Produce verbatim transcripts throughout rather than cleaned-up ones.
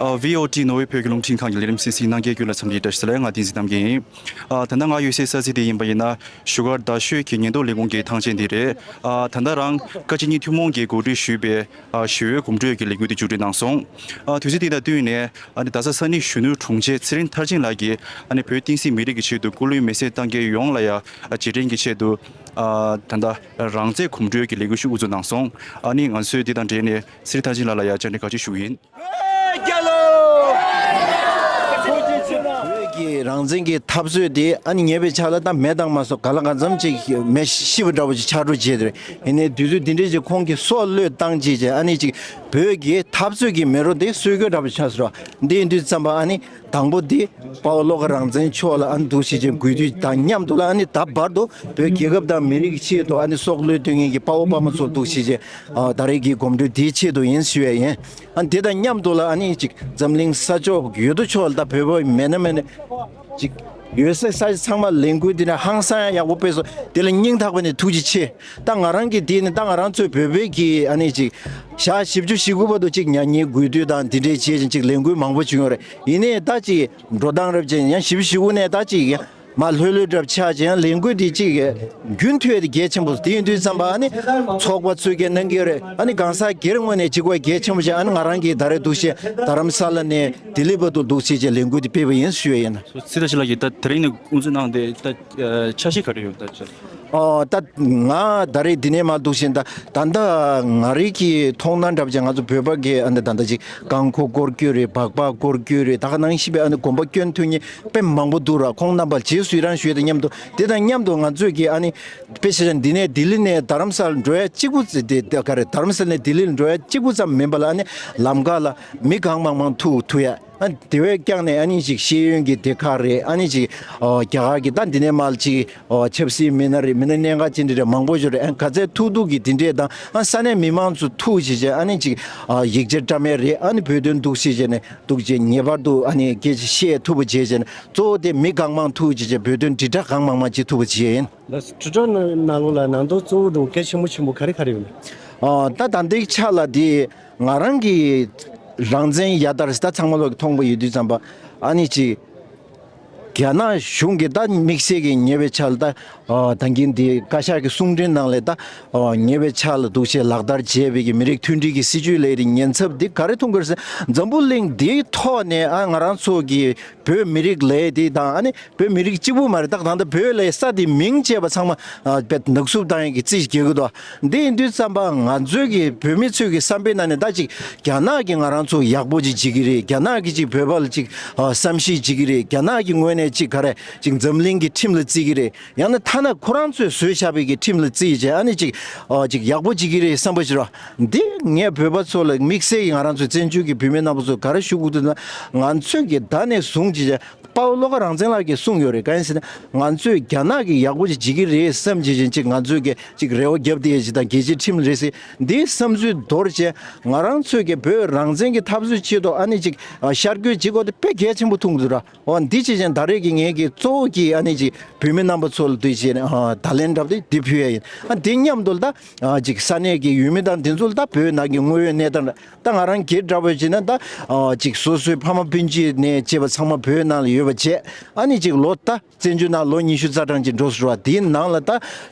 ཨ། ཝི་ཨོ་ཊི་ནོར་ཝེ་བོད་ཀྱི་རླུང་འཕྲིན་ཁང་གི་ལས་རིམ་གསན་གཟིགས་གནང་མཁན་རྒྱུན་ལ་འཚམས་འདྲི་བཀྲ་ཤིས་བདེ་ལེགས། ང་བསྟན་འཛིན་རྣམ་རྒྱལ་ཡིན། ཨ། ད་ལྟ་ང་ཡོད་སའི་ས་ཚིགས་དེ་ཡིན་པ་ཡིན་ན་བཞུགས་སྒར་རྡ་ཤོད་ཀྱི་ཉེན་རྟོག་ལས་ཁུངས་ཀྱི་ཐང་ཆེན་དེ་རེད། ཨ། ད་ལྟ་རང་བཀའ་སྤྱི་གཉིས་ཐུན་མོང་གིས་གོ་སྒྲིག་ཞུས་པའི། ཨ། ཞི་བའི་གོམ་བགྲོད་ཀྱི་ལས་འགུལ་དེ་མཇུག་སྒྲིལ་གནང་སོང་། ཨ། དུས་ཚོད་དེ་དང་བསྟུན་ནས། ཨ་ནི་རྡ་ས་ས་གནས་གཞོན་ནུ་དྲུང་ཆེ་ཚེ་རིང་མཐར་ཕྱིན་ལགས་ཀྱིས། ཨ་ནི་བོད་བསྟན་སྲིད་མི་རིགས་ཀྱི་ཆེད་དུ་སྐུ་ལུས་མེ་སྲེག་བཏང་མཁན་ཡོངས་ལ་ཡང་། ཨ། རྗེས་དྲན་གྱི་ཆེད་དུ། ཨ། ད་ལྟ་རང་རྩེད་གོམ་བགྲོད་ཀྱི་ལས་འགུལ་ཞིག་དབུ་འཛུགས་གནང་སོང་། ཨ་ནི་ང་ཚོས་འདི་དང་འབྲེལ་ནས་ཚེ་རིང་མཐར་ཕྱིན་ལགས་ལ་ཡང་བཅར་འདྲི་བཀའ་འདྲི་ཞུ་གི་ཡིན། བོད་ཀྱི་རང་བཙན་གྱི་འཐབ་རྩོད་དེ། ཨ་ནི་ཉེ་བའི་ཆར་ལ་ད་མེ་བཏང་མ་སོང་། ག་ལ་གང་འཚམ་ཅིག་མེ་ཤི་བ་འདྲ་བོ་ཅིག་ཆགས་འགྲོ་བྱས་ཏེ། ཡིན་ནའི་དུས་ཚོད་འདི་འདྲའི་ཅིག་ཁོང་གིས་སྲོག་བློས་བཏང་བྱས་བྱས། ཨ་ནི་ཅིག་བོད་ཀྱི་འཐབ་རྩོད་ཀྱི་མེ་རོ་དེ་གསོད་རྒྱུ་འདྲ་བོ་ཆགས་སོང་། འདི་ཡིན་དུས་ཙམ་པ། ཨ་ནི་དང་པོ་དེ་དཔའ་བོ་བློ་དགའ་རང་བཙན་མཆོག་ལ། ཨ་ནི་འདུག་སེ་བྱས་གུས་འདུད་དང་མཉམ་དུ་ལ། ཨ་ནི་ད་བར་དུ་བོད་རྒྱལ་ཁབ་དང་མི་རིགས་ཀྱི་ཆེད་དུ། ཨ་ནི་སྲོག་བློས་གཏོང་མཁན་གྱི་དཔའ་བོ་དཔའ་མོ་ཚོ་འདུག་སེ་བྱས། ཨ། ད་རེས་ཀྱི་གོམ་བགྲོད་དེའི་ཆེད་དུ་ཡིན་ཞུ་ཡ་ཡིན། ཨ། དེ་དང་མཉམ་དུ་ལ། ཨ་ནི་ཅིག་འཛམ་གླིང་ས་ཕྱོགས་ཡོད་དོ་ཅོག་ལ་ད་བོད་པ་མེད་ན་མེད་ན་ཅིག་ཡོད་སའི་ས་ཆ་ཚང་མ་ལས་འགུལ་འདི་ནས་ཧང་སང་ཡག་པོ་སྤེལ་སོང་། དེ་ལ་སྙིང་ཐག་པ་ནས་ཐུགས་རྗེ་ཆེ། ད་ང་རང་གི་དེ་ནི་ད་ང་རང་ཚོའི་བོད་པའི་གི། ཨ་ནི་ཅིག་ཞག་བཞི་བཅུ་ཞེ་དགུ་བར་དུ་ཅིག་མྱ་ངན་གུས་འདུད་དང་འདི་འདྲའི་བྱེད་བཞིན་ཅིག་ལས་འགུལ་མང་པོ་བྱུང་ཡོད་རེད། ཡིན་ནའི་ད་ཅིག་འགྲོ་སྟངས་རབ་ཅིག་ཡང་བཞི་བཅུ་ཞེ་དགུ་ནས་ད་ཅིག་ཡང་མ་ལྷོད་ལྷོད་འདྲ་ཆགས་ཅིག་ཡང་ལས་འགུལ་འདི་ཅིག་རྒྱུན་མཐུད་དེ་གལ་ཆེན་པོ། དེ་ཡིན་དུས་ཙམ་པ། ཨ་ནི་ཚོགས་པ་ཚོས་ཀྱི་གནང་གི་ཡོད་རེད། ཨ་ནི་གང་ཟག་སྒེར་ངོས་ནས་གཅིག་པ་གལ་ཆེན་པོ་ཞིག་ཨ་ནི་ང་རང་གིས་ད་རེས་འདུག་སེ་རྡ་རམ་ས་ལ་ནས་ལྡི་ལི་བར་དུ་འདུག་སེ་བྱས་ལས་འགུལ་འདི་སྤེལ་བ་ཡིན་ཞུ་ཡ་ཡིན། ཚེ་རིང་མཐར་ཕྱིན་ལགས་ཀྱིས་ད་དེ་རིང་ནས་དབུ་འཛུགས་གནང་སྟེ་ད་འཆར་གཞི་ག་རེ་ཡོད་ད་ཅི། ཨོ། ད་ང་ད་རེས་འདི་ནས་མར་འདུག་བཞིན་ད་ད་ལྟ་ང་རང་གི་མཐོང་སྣང་འདྲ་པོ་ཅིག་ང་ཚོ་བོད་པ་གི། ཨ་ནི་ད་ལྟ་ཅིག་རྐང་འཁོར་སྐོར་སྐྱོད་རེད། སྦག་སྦག་སྐོར་སྐྱོད་རེད། ད་ག་ནང་བཞིན་པའི། ཨ་ནི་གོམ་པ་སྐྱོན་ཐེབས་མཁན་དཔེ་མང་པོ་འདུག་ར། ཁོང་རྣམ་པ་རྗེས་སུ་ཡི་རང་ཞུ་ཡ་དང་མཉམ་དུ། དེ་དང་མཉམ་དུ་ང་ཚོས་ཀྱི། ཨ་ནི་དཔེ་ཆ་བཞག་འདི་ནས་ལྡི་ལི་ནས་རྡ་རམ་ས་ལ་འགྲོ་ཡ་གཅིག་པུ་ཙམ། དེ་དེ་ག་རེ། རྡ་རམ་ས་ལ་ནས་ལྡི་ལི་ལ་འགྲོ་ཡ་གཅིག་པུ་ཙམ་མིན་པ་ལ། ཨ་ནི་ལམ་ཁ་ལ་མི་གང་མང་མང་ཐུག་ཐུག་ཡ། ཨ། དེ་བས་ཀྱང་ནས། ཨ་ནི་ཅིག་ཤེས་ཡོན་གྱི་སྡེ་ཁག་རེད། ཨ་ནི་ཅིག་ཨོ། རྒྱ་གར་གྱི་ད་འདི་ནས་མར་ཅིག་ཨོ། ཆབ་སྲིད་མི་སྣ་རེད། མི་སྣ་གནད་འགག་ཅན་རེད། མང་པོ་ཞིག་རེད། ཨ། ག་ཚད་ཐུག་ཐུག་གི་དེ་འདྲས་དང་། ཨ། ས་གནས་མི་མང་ཚོ་ཐུག་བྱས་བྱས། ཨ་ནི་ཅིག་ཨ། ཡིག་ཆ་འདྲ་མིན་རེད། ཨ་ནི་བོད་དོན་འདུག་སེ་བྱས་ནས་འདུག་བྱས་ངེས་པར་དུ། ཨ་ནི་སྐད་ཆ་བཤད་ཐུབ་པ་བྱས་བྱས་ནས། གཙོ་བོ་དེ་མི་གང་མང་ཐུག་བྱས་བྱས་བོད་དོན་དྲིལ་བསྒྲགས་གང་མང་མང་བྱེད་ཐུབ་པ་བྱས་ཡིན། ལགས་སོ། དྲིལ་བསྒྲགས་ནང་ནང་ལོགས་ལ་ནང་དོན་གཙོ་བོ་དང་གལ་ཆེན་པོ་ཆེན་པོ་ག་རེ་ག་རེ་ཡོད་ན། ཨ། ད་ད་ལྟའི་ཆ་ལ་དེ་ང་རང་གི་རང་བཙན་ཡར་དར་ཟེར། ད་ཚང་མ་ལོག་གི་མཐོང་པ་ཡོད་དུས་ཙམ་པ། ཨ་ནི་ཅིག་རྒྱ་ནག་གཞུང་གིས་ད་དམིགས་བསལ་གྱི་ཉེ་བའི་ཆར་ལ་ད། ཨ། ད་གིན་དེ་བཀའ་ཤག་གི་གསུང་འཕྲིན་ནང་ལ་ད། ཨ། ཉེ་བའི་ཆར་ལ་འདུག་སེ་ལག་བསྟར་བྱས་པའི་གི་མི་རིགས་མཐུན་སྒྲིལ་གྱི་སྲིད་བྱུས་ལས་རིགས་ཉེན་ཚབས་འདི་ག་རེ་མཐོང་གི་རེད་ཟེར། འཛམ་བུ་གླིང་འདིའི་ཐོག་ནས། ཨ། ང་རང་ཚོ་གི་བོད་མི་རིགས་ལས་དེ་དང་། ཨ་ནི་བོད་མི་རིགས་གཅིག་པུ་མ་རེད། ད་ད་ལྟ་བོད་ལས་ས་དེ་མིང་བཅས་པ་ཚང་མ། ཨ། དཔེ་ནག་བསུབ་བཏང་ཡག་གི་རྩིས་རྒྱག་གི་འདུག་འདི་ཡིན་དུས་ཙམ་པ་ང་ཚོའི་གི་བོད་མི་ཚོའི་གི་བསམ་པའི་ནང་ནས་ད་ཅིག་རྒྱ་ནག་གིས་ང་རང་ཚོ་ཡག་པོ་ཅིག་བྱེད་ཀྱི་རེད། རྒྱ་ནག་གིས་ཅིག་བོད་པ་ལ་ཅིག་ཨ། བསམ་ཤེས་བྱེད་ཀྱི་རེད། རྒྱ་ནག་གི་ངོས་ནས་ཅིག་ག་རེ་ཅིག་འཛམ་གླིང་གི་ཁྲིམས་ལ་བརྩི་གི་རེད། ཡང་ན་ཐ་ན་ཁོ་རང་ཚོས་བཟོས་བཞག་པའི་གི་ཁྲིམས་ལ་བརྩིས་བྱས། ཨ་ནི་ཅིག་ཨ། ཅིག་ཡག་པོ་བྱེད་ཀྱི་རེད་བསམ་པ་ཞིག་རེད། འདི་ངས་བོད་པ་ཚོ་ལ་དམིགས་བསལ་གྱི་ང་རང་ཚོའི་བཙན་བྱོལ་གྱི་བོད་མི་རྣམ་པ་ཚོ་ག་རེ་ཞུ་དགོས་འདུག་ན། ང་ཚོས་ཀྱི་ད་ནས་བཟུང་བྱས་བྱས། དཔའ་བོ་བློ་དགའ་རང་བཙན་ལགས་ཀྱིས་གསུངས་ཡོད་རེད། གང་ཡིན་ཟེར་ན། ང་ཚོས་རྒྱ་ནག་གིས་ཡག་པོ་ཅིག་བྱེད་ཀྱི་རེད་བསམ་བྱས་བྱས། ཅིག་ང་ཚོས་ཀྱི་ཅིག་རེ་བ་བརྒྱབ་བསྡད་ཡས་ཅིག་དང་། རྒྱལ་སྤྱིའི་ཁྲིམས་རེད་ཟེར། འདིའི་བསམ་ཚུལ་དོར་བྱས། ང་རང་ཚོས་ཀྱི་བོད་རང་བཙན་གྱི་འཐབ་རྩོད་ཆེད་དུ། ཨ་ནི་ཅིག་ཨ། ཤར་བསྐྱོད་བྱེད་དགོས་དེ་དཔེ་གལ་ཆེན་པོ་མཐོང་གི་འདུག་ར། འོ། འདི་བྱས་བྱས་ད་རེས་ཀྱི་ངེད་ཀྱི་གཙོ་བོ་གི། ཨ་ནི་ཅིག་བོད་མི་རྣམ་པ་ཚོ་ལ་འདུག་བྱས་ནས། ཨ། བརྡ་ལན་འདྲ་པོ་དེ་འདི་ཕུལ་ཡ་ཡིན། ཨ། འདི་མཉམ་དུ་ལ་ད། ཨ། ཅིག་ས་གནས་ཀྱི་ཡུལ་མི་དང་འདི་ཚོ་ལ་ད་བོད་ནང་གི་དངོས་ཡོད་གནས་སྟངས། ད་ང་རང་སྒེར་འདྲ་པོ་བྱས་ན་ད། ཨ། ཅིག་སོ་སོའི་ཕ་མ་སྤུན་མཆེད་ནས་བྱས་པ་ཚང་མ་བོད་ནང་ལ་ཡོད་པ་བྱས། ཨ་ནི་ཅིག་ལོ་ད་བཙན་བྱོལ་ནང་ལོ་ཉི་ཤུ་རྩ་གྲངས་ཅིག་འགྲོ་སོང་ར། དེའི་ནང་ལ་ད།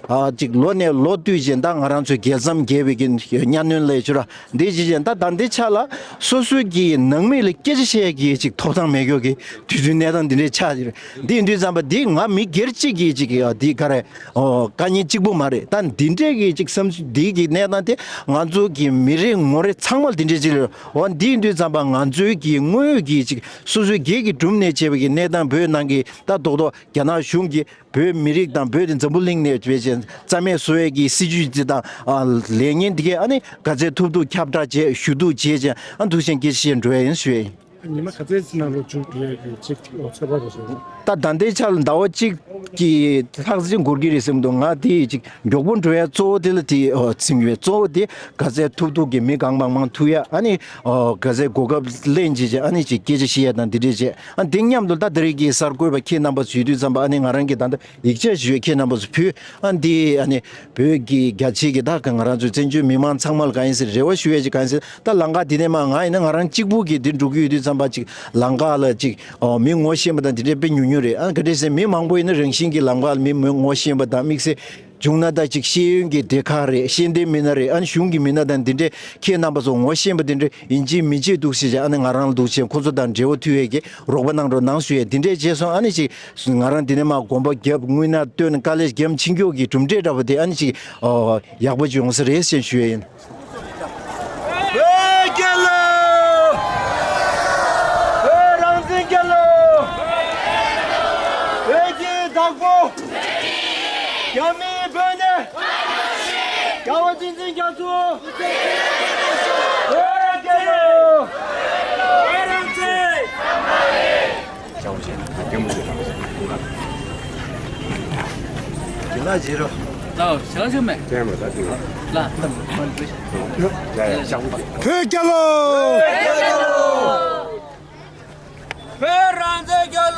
ཨ། ཅིག་ལོ་ནས་ལོ་བསྟུད་བྱས་ད་ང་རང་ཚོའི་རྒྱལ་མཚམས་བརྒལ་བའི་གི་གཉའ་གནོན་ལས་བྱུང་ར། འདི་བྱས་བྱས་ད་ད་འདི་ཆ་ལ་སོ་སོའི་གི་ནང་མི་ལ་སྐད་ཆ་བཤད་ཀྱི་ཅིག་ཐོབ་ཐང་མེད་མཁན་གྱི་དུས་ཚོད་གནས་སྟངས་འདི་འདྲའི་ཆགས་ཡོད་རེད། འདི་ཡིན་དུས་ཙམ་པ་འདི་ང་མི་སྒེར་གཅིག་གི་ཅིག་གི། ཨ། འདི་ག་རེ། ཨོ། དཀའ་ངལ་གཅིག་པུ་མ་རེད། ད་འདི་འདྲའི་གི་ཅིག་བསམ་ཚུལ་འདི་གི་གནས་སྟངས་དེ་ང་ཚོ་གི་མི་རེ་ངོ་རེ་ཚང་མ་ལ་འདི་འདྲའི་ཅིག་རེད། འོ། འདི་ཡིན་དུས་ཙམ་པ་ང་ཚོའི་གི་དངོས་ཡོད་གི་ཅིག་སོ་སོའི་སྒེར་གྱི་སྒྲུབ་ནས་བྱས་པའི་གི་གནས་སྟངས། བོད་ནང་གི་ད་རྡོག་རྡོག་རྒྱ་ནག་གཞུང་གིས་བོད་མི་རིགས་དང་བོད་དེ་འཛམ་བུ་གླིང་ནས་བྱས་བྱས་རྩ་མེད་བཟོ་ཡས་ཀྱི་སྲིད་ཇུས་འདི་དང་། ཨ། ལས་ངན་འདི་གས་ཨ་ནི་ག་ཚད་ཐུབ་ཐུབ་ཁྱབ་བསྒྲགས་བྱས། ཞུ་གཏུག་བྱས་བྱས། ཨ། འདུག་བྱས་སྐད་ཆ་བཤད་འགྲོ་ཡ་ཡིན་ཞུ་ཡ་ཡིན། ཉི་མ་ག་ཚད་ནང་ལོགས་མཇུག་སྒྲིལ་ཡས་ཀྱི་ཅིག་ཚོད་དཔག་རེད་ཟེར། ད་ད་ལྟའི་ཆར་ལ་ཟླ་བ་གཅིག་གི་ལྷག་ཙམ་འགོར་གྱི་རེད་བསམ་འདུག་ང་དེ་ཅིག་མགྱོགས་པོ་འགྲོ་ཡ་གཙོ་བོ་དེ་ལ་དེ་ཨོ་ཚིམ་ཡོད། གཙོ་བོ་དེ་ག་ཚད་ཐུབ་ཐུབ་ཀྱི་མི་གང་མང་མང་ཐུག་ཡ། ཨ་ནི་ཨོ་ག་ཚད་གོ་སྐབས་ལེན་བྱས་བྱས། ཨ་ནི་ཅིག་སྐད་ཆ་བཤད་ཡ་དང་དེ་འདྲས་བྱས། ཨ་དེ་མཉམ་དུ་ད་དེ་རིང་གི་གསར་འགོད་པ་ཁྱེད་རྣམ་པ་ཚོ་ཡོད་དུས་ཙམ་པ། ཨ་ནི་ང་རང་གིས་ད་ལྟ་ཡིག་ཆ་ཞུས། ཁྱེད་རྣམ་པ་ཚོ་ཕུལ། ཨ་འདི་ཨ་ནི་བོད་ཀྱི་རྒྱ་ཆེ་གི་ད་ག་ང་རང་ཚོའི་བཙན་བྱོལ་མི་མང་ཚང་མ་ལ་གང་ཡིན་ཟེར་རེ་བ་ཞུ་ཡས་ཅིག་གང་ཡིན་ཟེར། ད་ལམ་ཁ་འདི་ནས་མར་ང་ཡིན་ན་ང་རང་གཅིག་པུ་གིས་འདི་འགྲོ་གི་ཡོད་དུས་ཙམ་པ། ཅིག་ལམ་ཁ་ལ་ཅིག་ཨོ་མི་ངོ་ཤེས་པ་དང་དེ་འདྲས་དཔེ་ཉུང་ཉུང་རེད། ཨ་ག་འདྲས་ཟེར་མི་མང་པོ་ཡིན་ན་རང་བཞིན་གྱིས་ལམ་ཁ་ལ་མི་མི་ངོ་ཤེས་པ་དང་དམིགས་བསལ་བྱུང་ན་ད་ཅིག་ཤེས་ཡོན་གྱི་སྡེ་ཁག་རེད། ཤེས་ལྡན་མི་སྣ་རེད། ཨ་ནི་གཞུང་གི་མི་སྣ་དང་འདི་འདྲས་ཁྱེད་རྣམ་པ་ཚོ་ངོ་ཤེས་པ་འདི་འདྲས་ཡིན་གཅིག་མིན་གཅིག་འདུག་ཟེར་བྱས། ཨ་ནི་ང་རང་ལ་འདུག་བྱས་ཁོ་ཚོ་དང་འབྲེལ་བ་མཐུད་ཡས་ཀྱི་རོགས་པ་གནང་རོགས་གནང་ཞུ་ཡས་འདི་འདྲས་བྱས་སོང་། ཨ་ནི་ཅིག་ང་རང་འདི་ནས་མར་གོམ་པ་བརྒྱབ། དངོས་གནས་སྟོན་དཀའ་ལས་རྒྱབ་ཕྱིན་སྐྱོག་གི་གྲུབ་འབྲས་འདྲ་པོ་དེ་ཨ་ནི་ཅིག་ཨོ་ཡག་པོ་ཅིག་ཡོང་ས་རེད་ཟེར་ཞུ་ཡས་ཡིན། བོད་རྒྱལ་ལོ། བོད་རང་བཙན་རྒྱལ་ལོ། བོད་ཀྱི་བདག་པོ། རྒྱ་མིའི་བོད་ནས། རྒྱལ་བ་བསྟན་འཛིན་རྒྱ་མཚོ། བོད་རང་བཙན་ལོ། བོད་རང་བཙན། ལགས་ཞེ་ཅིག་མེད། ལགས། བོད་རྒྱལ་ལོ། བོད་རང་བཙན་རྒྱལ།